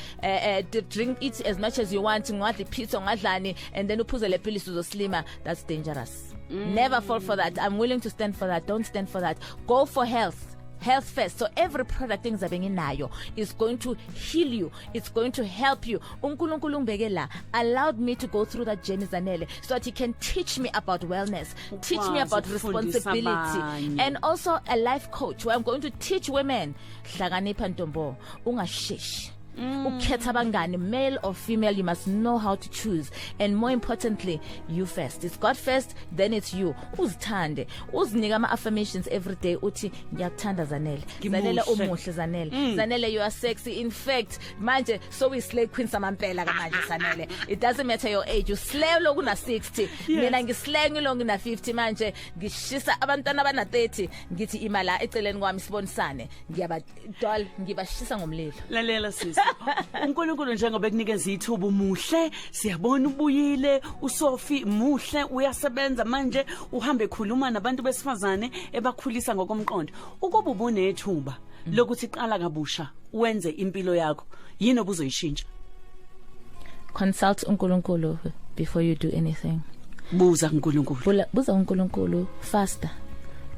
drink, eat as much as you want, ngadla pizza, ngadlani, and then uphuze le pilisi uzoslima." That's dangerous. Never fall for that. I'm willing to stand for that. Don't stand for that. Go for health, health first. So every product engizabe nginayo is going to heal you, it's going to help you. UNkulunkulu ngibeke la, allowed me to go through that journey, Zanele, so that he can teach me about wellness, teach me Ukwazi about ukufundisa responsibility abanye. And also a life coach where I'm going to teach women: hlakanipha ntombo, ungasheshi. Ukukhetha abangani, male or female, you must know how to choose. And more importantly, you first. It's God first, then it's you. Uzithande, uzinike ama affirmations every day, uthi ngiyakuthanda Zanele. Zanele umuhle Zanele. Zanele, you are sexy. In fact, manje so we slay queen samampela ka manje Zanele. It doesn't matter your age, you slay lokuna 60. Mina ngislay ngilokuna 50 manje, ngishisa abantwana abana 30, ngithi imala eceleni kwami sibonisane. Ngiyaba doll, ngibashisa ngomlilo. Lalela sisi. uNkulunkulu njengoba ekunikeza ithuba, umuhle, siyabona ubuyile, uSophie muhle, uyasebenza manje, uhambe ekhuluma nabantu besifazane ebakhulisa ngokomqondo. Ukuba ubunethuba lokuthi qala kabusha wenze impilo yakho, yini obuzoyishintsha? Consult uNkulunkulu before you do anything. Buza uNkulunkulu. Buza uNkulunkulu faster.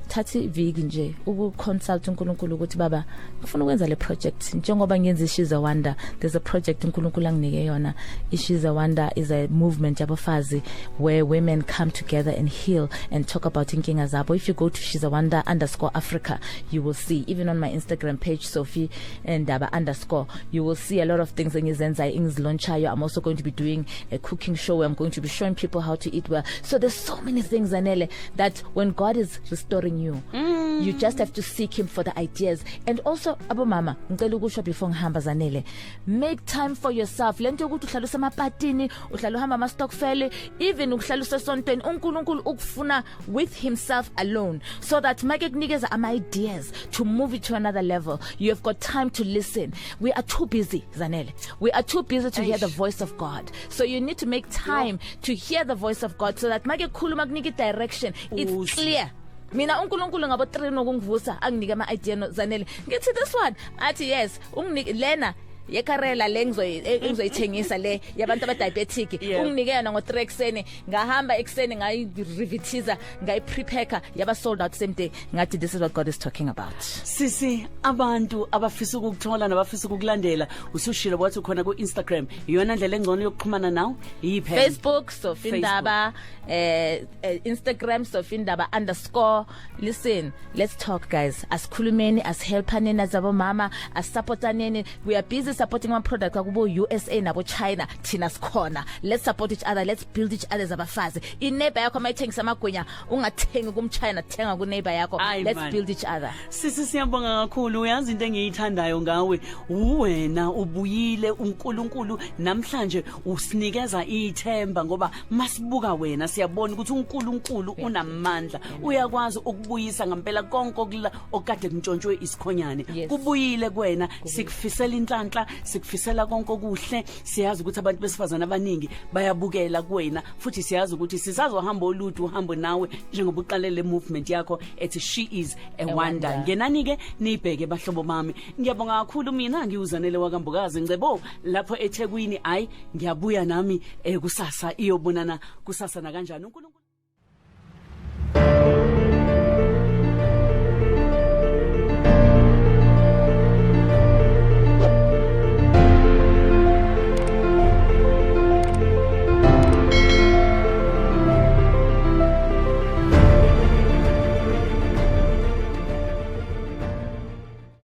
Thatha iviki nje ukuconsult uNkulunkulu ukuthi baba ngifuna ukwenza le project, njengoba ngenza iShe's a Wonder, there's a project uNkulunkulu anginike yona. iShe's a Wonder is a movement yabafazi where women come together and heal and talk about inkinga zabo. If you go to She's a Wonder _Africa, you will see. Even on my Instagram page, Sophie Ndaba _, you will see a lot of things engizenzayo, engizilaunchayo. I'm also going to be doing a cooking show where I'm going to be showing people how to eat well. So there's so many things, Zanele, that when God is restoring you, you just have to seek him for the ideas. And also abomama, ngicela ukusho before ngihamba Zanele, make time for yourself. Lento yokuthi uhlala usemapatini, uhlala uhamba ama stokvel, even ukuhlala usesontweni, uNkulunkulu ukufuna with himself alone, so that make kunikeza ama ideas to move it to another level. You have got time to listen. We are too busy, Zanele. We are too busy to hear the voice of God. So you need to make time to hear the voice of God, so that make kukhuluma kunike direction, it's clear. Mina uNkulunkulu ngabo 3 nokungivusa anginike ama idea no Zanele, ngithi this one, athi yes, unginike lena yekarela le ngizoyithengisa le yabantu abadiabetic, unginike yona ngo 3 ekseni, ngahamba ekseni ngayirevitiza, ngayiprepare, yaba sold out same day. Ngathi this is what God is talking about. Sisi, abantu abafisa ukukuthola nabafisa ukukulandela, usushilo wathi ukhona ku Instagram, iyona ndlela engcono yokuxhumana nawe yiphi? Facebook Sophie Ndaba, Instagram Sophie Ndaba _. Listen, let's talk guys, asikhulumeni, asihelpaneni azabomama, asupportaneni. We are busy supporting one product akubo USA nabo China, thina sikhona. Let's support each other, let's build each other abafazi. Ineighbor yakho mayithengisa amagwinya, ungathengi kumChina, thenga ku neighbor yakho. Let's build each other. Sisi, siyabonga kakhulu. Uyazi into engiyithandayo ngawe, uwena ubuyile uNkulunkulu namhlanje usinikeza ithemba, ngoba masibuka wena siyabona ukuthi uNkulunkulu unamandla, uyakwazi ukubuyisa ngempela konke okula okade kuntshontshwe isikhonyane. Kubuyile kuwena, sikufisela inhlanhla, sikufisela konke okuhle. Siyazi ukuthi abantu besifazana abaningi bayabukela kuwena, futhi siyazi ukuthi sisazohamba olude uhambo nawe njengoba uqale le movement yakho ethi She is a Wonder. Ngenani ke nibheke bahlobo bami. Ngiyabonga kakhulu. Mina ngiwuZanele wakaMbokazi Ngcebo lapho eThekwini. Ayi, ngiyabuya nami kusasa, iyobonana kusasa na kanjani uNkulunkulu.